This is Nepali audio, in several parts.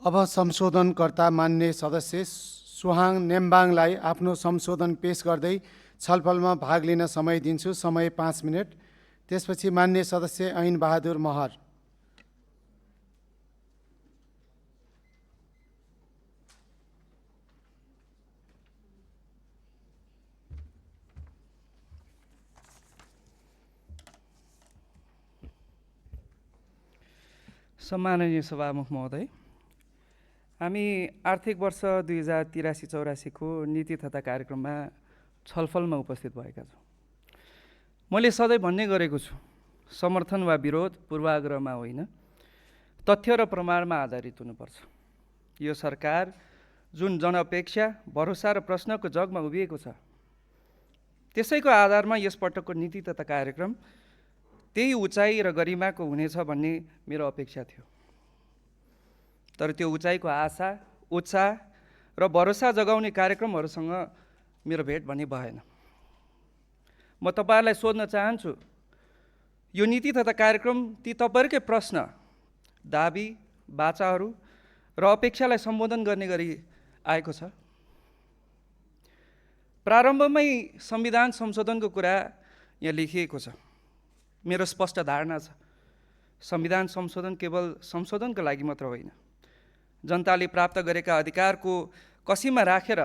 अब संशोधनकर्ता मान्य सदस्य सुहाङ नेम्बाङलाई आफ्नो संशोधन पेश गर्दै छलफलमा भाग लिन समय दिन्छु। समय 5 मिनट। त्यसपछि मान्य सदस्य ऐन बहादुर महर। सम्माननीय सभामुख महोदय, हामी आर्थिक वर्ष 2083-84 को नीति तथा कार्यक्रममा छलफलमा उपस्थित भएका छौँ। मैले सधैँ भन्ने गरेको छु, समर्थन वा विरोध पूर्वाग्रहमा होइन, तथ्य र प्रमाणमा आधारित हुनुपर्छ। यो सरकार जुन जनअपेक्षा, भरोसा र प्रश्नको जगमा उभिएको छ, त्यसैको आधारमा यसपटकको नीति तथा कार्यक्रम त्यही उचाइ र गरिमाको हुनेछ भन्ने मेरो अपेक्षा थियो। तर त्यो उचाइको आशा, उत्साह र भरोसा जगाउने कार्यक्रमहरूसँग मेरो भेट भने भएन। म तपाईँहरूलाई सोध्न चाहन्छु, यो नीति तथा कार्यक्रम ती तपाईँहरूकै प्रश्न, दाबी, बाचाहरू र अपेक्षालाई सम्बोधन गर्ने गरी आएको छ? प्रारम्भमै संविधान संशोधनको कुरा यहाँ लेखिएको छ। मेरो स्पष्ट धारणा छ, संविधान संशोधन केवल संशोधनको लागि मात्र होइन, जनताले प्राप्त गरेका अधिकारको कसीमा राखेर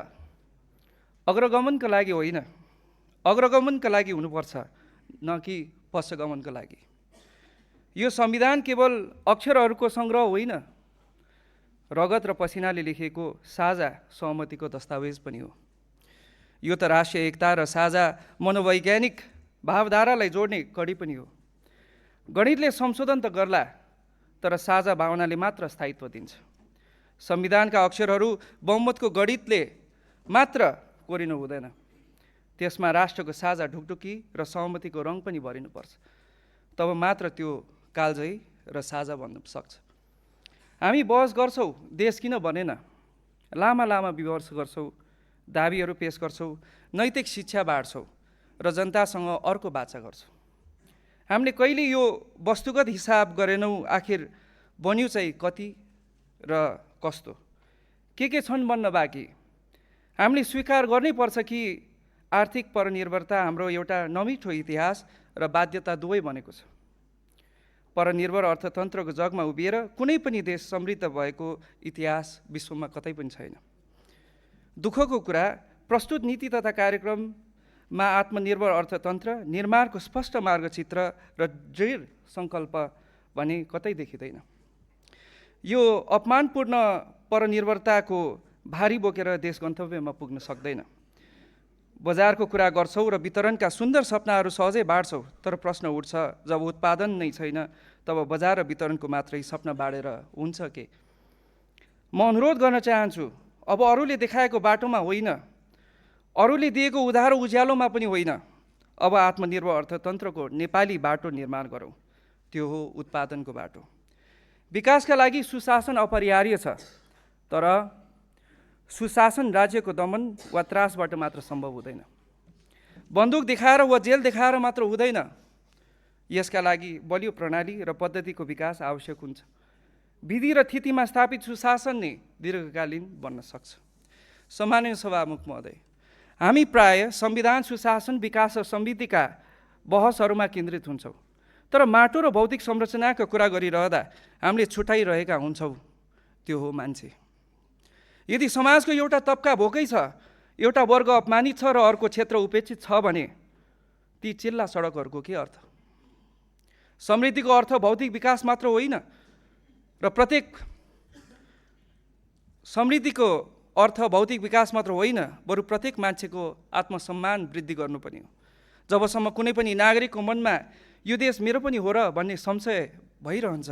अग्रगमनका लागि होइन, अग्रगमनका लागि हुनुपर्छ, न कि पश्चगमनका लागि। यो संविधान केवल अक्षरहरूको सङ्ग्रह होइन, रगत र पसिनाले लेखिएको साझा सहमतिको दस्तावेज पनि हो। यो त राष्ट्रिय एकता र साझा मनोवैज्ञानिक भावधारालाई जोड्ने कडी पनि हो। गणितले संशोधन त गर्ला, तर साझा भावनाले मात्र स्थायित्व दिन्छ। संविधानका अक्षरहरू बहुमतको गणितले मात्र कोरिनु हुँदैन, त्यसमा राष्ट्रको साझा ढुकढुकी र सहमतिको रङ पनि भरिनुपर्छ। तब मात्र त्यो कालजयी र साझा बन्न सक्छ। हामी बहस गर्छौँ, देश किन बनेन, लामा लामा विमर्श गर्छौँ, दाबीहरू पेश गर्छौँ, नैतिक शिक्षा बाँड्छौँ र जनतासँग अर्को बाचा गर्छौँ। हामीले कहिले यो वस्तुगत हिसाब गरेनौँ, आखिर बन्यो चाहिँ कति र कस्तो, के छन् बन्न बाँकी। हामीले स्वीकार गर्नै पर्छ कि आर्थिक परनिर्भरता हाम्रो एउटा नमिठो इतिहास र बाध्यता दुवै बनेको छ। परनिर्भर अर्थतन्त्रको जगमा उभिएर कुनै पनि देश समृद्ध भएको इतिहास विश्वमा कतै पनि छैन। दुःखको कुरा, प्रस्तुत नीति तथा कार्यक्रममा आत्मनिर्भर अर्थतन्त्र निर्माणको स्पष्ट मार्गचित्र र दृढ सङ्कल्प भने कतै देखिँदैन। यो अपमानपूर्ण परनिर्भरताको भारी बोकेर देश गन्तव्यमा पुग्न सक्दैन। बजारको कुरा गर्छौँ र वितरणका सुन्दर सपनाहरू सहजै बाँड्छौँ, तर प्रश्न उठ्छ, जब उत्पादन नै छैन तब बजार र वितरणको मात्रै सपना बाँडेर हुन्छ के? म अनुरोध गर्न चाहन्छु, अब अरूले देखाएको बाटोमा होइन, अरूले दिएको उधारो उज्यालोमा पनि होइन, अब आत्मनिर्भर अर्थतन्त्रको नेपाली बाटो निर्माण गरौँ। त्यो हो उत्पादनको बाटो। विकासका लागि सुशासन अपरिहार्य छ, तर सुशासन राज्यको दमन वा त्रासबाट मात्र सम्भव हुँदैन। बन्दुक देखाएर वा जेल देखाएर मात्र हुँदैन। यसका लागि बलियो प्रणाली र पद्धतिको विकास आवश्यक हुन्छ। विधि र थितिमा स्थापित सुशासन नै दीर्घकालीन बन्न सक्छ। सम्माननीय सभामुख महोदय, हामी प्राय संविधान, सुशासन, विकास र समृद्धिका बहसहरूमा केन्द्रित हुन्छौँ, तर माटो र भौतिक संरचनाको कुरा गरिरहँदा हामीले छुट्याइरहेका हुन्छौँ। त्यो हो मान्छे। यदि समाजको एउटा तबका भोकै छ, एउटा वर्ग अपमानित छ र अर्को क्षेत्र उपेक्षित छ भने ती चिल्ला सडकहरूको के अर्थ? समृद्धिको अर्थ भौतिक विकास मात्र होइन र समृद्धिको अर्थ भौतिक विकास मात्र होइन, बरु प्रत्येक मान्छेको आत्मसम्मान वृद्धि गर्नु पनि हो। जबसम्म कुनै पनि नागरिकको मनमा यो देश मेरो पनि हो र भन्ने संशय भइरहन्छ,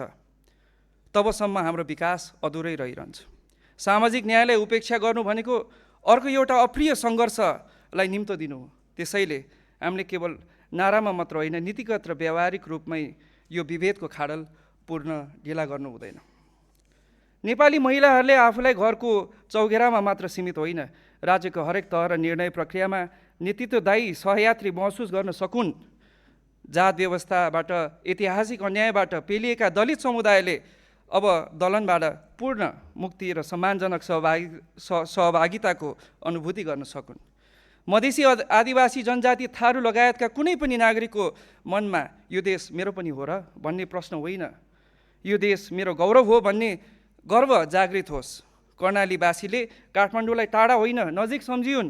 तबसम्म हाम्रो विकास अधुरै रहिरहन्छ। सामाजिक न्यायलाई उपेक्षा गर्नु भनेको अर्को एउटा अप्रिय सङ्घर्षलाई निम्तो दिनु हो। त्यसैले हामीले केवल नारामा मात्र होइन, नीतिगत र व्यावहारिक रूपमै यो विभेदको खाडल पूर्ण ढिला गर्नु हुँदैन। नेपाली महिलाहरूले आफूलाई घरको चौघेरामा मात्र सीमित होइन, राज्यको हरेक तह र निर्णय प्रक्रियामा नेतृत्वदायी सहयात्री महसुस गर्न सकुन्। जात व्यवस्थाबाट, ऐतिहासिक अन्यायबाट पेलिएका दलित समुदायले अब दलनबाट पूर्ण मुक्ति र सम्मानजनक सहभागिताको अनुभूति गर्न सकुन्। मधेसी आदिवासी जनजाति थारू लगायतका कुनै पनि नागरिकको मनमा यो देश मेरो पनि हो र भन्ने प्रश्न होइन, यो देश मेरो गौरव हो भन्ने गर्व जागृत होस्। कर्णालीवासीले काठमाडौँलाई टाढा होइन नजिक सम्झिउन्,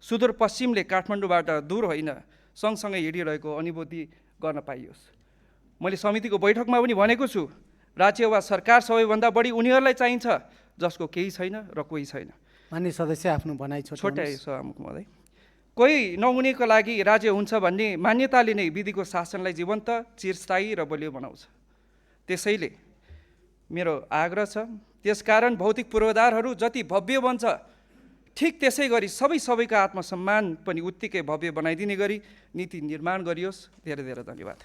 सुदूरपश्चिमले काठमाडौँबाट दूर होइन सँगसँगै हिँडिरहेको अनुभूति गर्न पाइयोस्। मैले समितिको बैठकमा पनि भनेको छु, राज्य वा सरकार सबैभन्दा बढी उनीहरूलाई चाहिन्छ जसको केही छैन र कोही छैन। मान्य सदस्य आफ्नो भनाइ छोटाए सभामुख महोदय। कोही नहुनेको लागि राज्य हुन्छ भन्ने मान्यताले नै विधिको शासनलाई जीवन्त, चिरस्थायी र बलियो बनाउँछ। त्यसैले मेरो आग्रह छ, त्यसकारण भौतिक पूर्वाधारहरू जति भव्य बन्छ ठिक त्यसै गरी सबैको आत्मसम्मान पनि उत्तिकै भव्य बनाइदिने गरी नीति निर्माण गरियोस्। धेरै धेरै धन्यवाद।